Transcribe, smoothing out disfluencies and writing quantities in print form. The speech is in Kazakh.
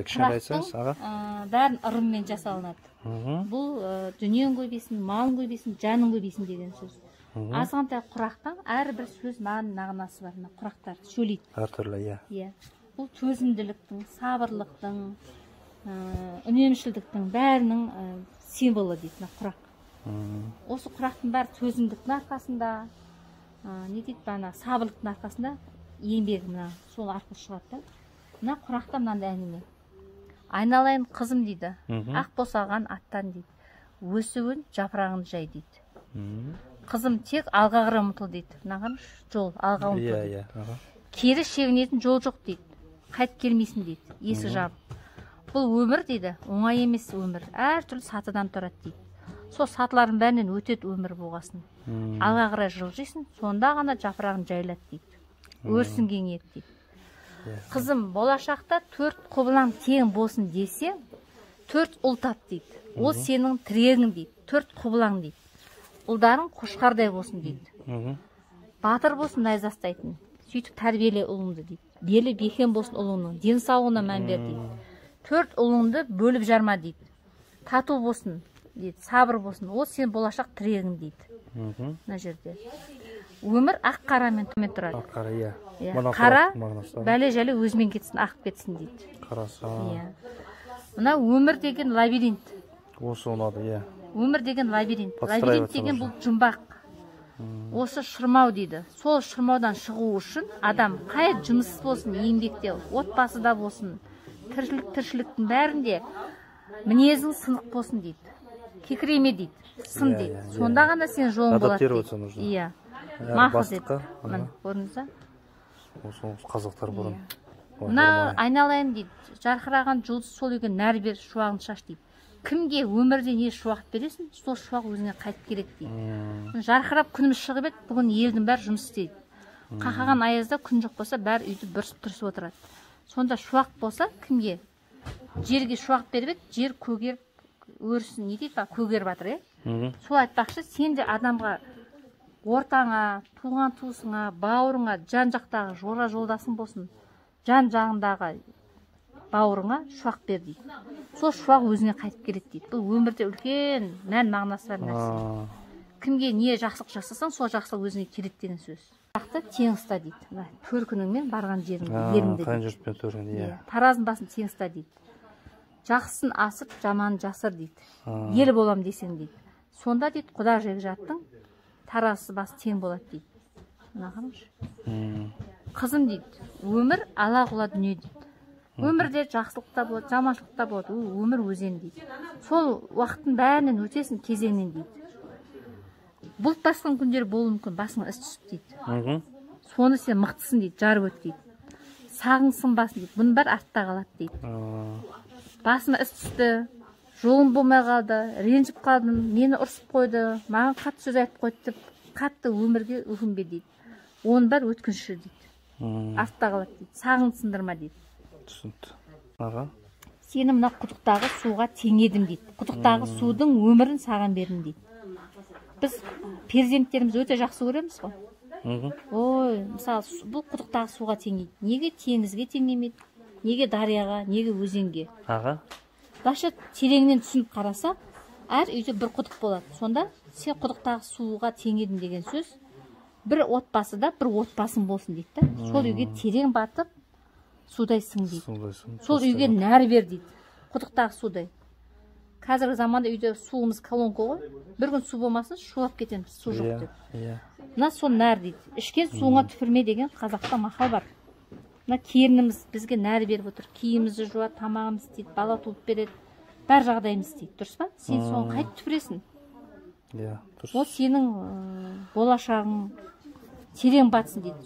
Кішкене айтсаңыз, аға. Бәрін ырыммен жасалынады. Бұл дүниең көбейсін, малың көбейсін, жаның көбейсін деген сөз. Азғантай құрақтан әрбір сөз мағынасы бар. Мына құрақтар сөйлейді. Әртүрлі, иә. Иә. Бұл төзімділіктің, сабырлықтың, үнемшілдіктің бәрінің символы дейді мына құрақ. Осы құрақтың бәрі төзімділіктің арқасында, не дейді, ана сабырлықтың арқасында еңбегі мына сол арқылы шығады да. Мына құрақта мынандай әңгіме. Айналайын қызым дейді, ақ босаған аттан дейді, өсуін жапырағын жай дейді. Қызым тек алға қарай ұмтыл дейді. Мына қараңызшы, жол алға ұмтыл дейді. Кері шегінетін жол жоқ дейді. Қайтып келмейсің дейді, есік жабық. Бұл өмір дейді, оңай емес өмір. Әртүрлі сатыдан тұрады дейді. Сол сатылардың бәрінен өтеді өмір болғасын. Алға қарай жылжисың, сонда ғана жапырағын жайылады дейді. Өрісің кеңейеді дейді. Қызым, болашақта 4 құбылаң тең болсын десе, 4 ұл тап дейді. Ол сенің тірегің дейді, 4 құбылаң дейді. Ұлдарың қошқардай болсын дейді. Батыр болсын найза ұстайтын. Сөйтіп тәрбиеле ұлыңды дейді. Белі бекем болсын ұлыңның, денсаулығына мән бер дейді. 4 ұлыңды бөліп жарма дейді. Тату болсын дейді, сабыр болсын. Ол сен болашақ тірегің дейді. Мына жерде. Өмір ақ қарамен төмен тұрады. Ақ қара, иә. Иә. Мына қара мағынасы. Бәле-жәле өзімен кетсін, ағып кетсін дейді. Қарасы. Иә. Мына өмір деген лабиринт. Осы ұнады, иә. Өмір деген лабиринт. Подстраиваться Лабиринт деген нужно. бұл жұмбақ. Осы шырмау дейді. Сол шырмаудан шығу үшін адам қай жұмыс болсын, еңбекте, отбасыда болсын, тіршіліктің бәрінде мінезің сынық болсын дейді. Кекіреме дейді, сын Иә, дейді. иә, иә. Сонда ғана сен жолың болады дейді. Адаптироваться нужно. Иә. Әр Мақұл деп. бастыққа, Міне, көрдіңіз ба? Осы қазақтар бұрын. Ой, Мына ормай. айналайын дейді. Жарқыраған жұлдыз сол үйге нәр бер, шуағын шаш дейді. Кімге өмірде не шуақ бересің, сол шуақ өзіңе қайтып келеді дейді. Жарқырап күніміз шығып еді, бүгін елдің бәрі жұмыс істейді. Қақаған аязда күн жоқ болса, бәрі үйді бүрісіп тұрысып отырады. Сонда шуақ болса, кімге? Жерге шуақ беріп еді, жер көгеріп, өрісін не дейді, көгеріп жатыр, иә? Сол айтпақшы, сен де адамға, ортаңа, туған туысыңа, бауырыңа, жан жақтағы жора жолдасың болсын, жан жағындағы бауырыңа шуақ бер дейді. Сол шуақ өзіңе қайтып келеді дейді. Бұл өмірде үлкен мән мағынасы бар нәрсе. Кімге не жақсылық жасасаң, сол жақсылық өзіңе келеді деген сөз. Жақты тең ұста дейді. Мына төркініңмен барған жеріңді, еріңді Қайын дейді. жұртпен төркінді, иә. Иә. Таразының басын тең ұста дейді. Жақсысын асып, жаманын жасыр дейді. Ел болам десең дейді. Сонда дейді, құда жекжаттың таразысы басы тең болады дейді. Мына қараңызшы. Қызым дейді, өмір ала-құла дүние дейді. Өмірде жақсылық та болады, жаманшылық та болады. Ол өмір өзен дейді. Сол уақыттың бәрінен өтесің, кезеңнен дейді. Бұлт басқан күндер болуы мүмкін, басыңа іс түсіп дейді. Соны сен мықтысың дейді, жарып өт дейді. Сағың сынбасын дейді. Бұның бәрі артта қалады дейді. Басыма іс түсті, жолым болмай қалды, ренжіп қалдым, мені ұрсып қойды, маған қатты сөз айтып қойды деп қатты өмірге өкінбе дейді. Оның бәрі өткінші дейді. Артта қалады дейді. Сағыңды сындырма дейді. Түсінікті. Аға. Сені мына құдықтағы суға теңедім дейді. Құдықтағы судың өмірін саған бердім дейді. Біз перзенттерімізді өте жақсы көреміз ғой. Ой, мысалы, бұл құдықтағы суға теңейді. Неге теңізге теңемейді? Неге дарияға, неге өзенге? Аға. Былайша тереңінен түсініп қараса, әр үйде бір құдық болады. Сонда сен құдықтағы суға теңедің деген сөз, бір отбасыда бір отбасың болсын дейді да. Сол үйге терең батып, судай сің дейді. Судай сің. Сол үйге нәр бер дейді. Құдықтағы судай. Қазіргі заманда үйде суымыз колонка ғой. Бір күн су болмасын, шулап кетеміз, су жоқ деп. Мына сол нәр дейді. Ішкен суыңа түпірме деген қазақта мақал бар. Мына келініміз бізге нәр беріп отыр. Киімімізді жуады, тамағымызды істейді, бала туып береді. Бәр жағдайымызды істейді. Дұрыс па? Сен соны қайтып түпіресің? Иә, дұрыс. Ол сенің болашағың терең батсын дейді.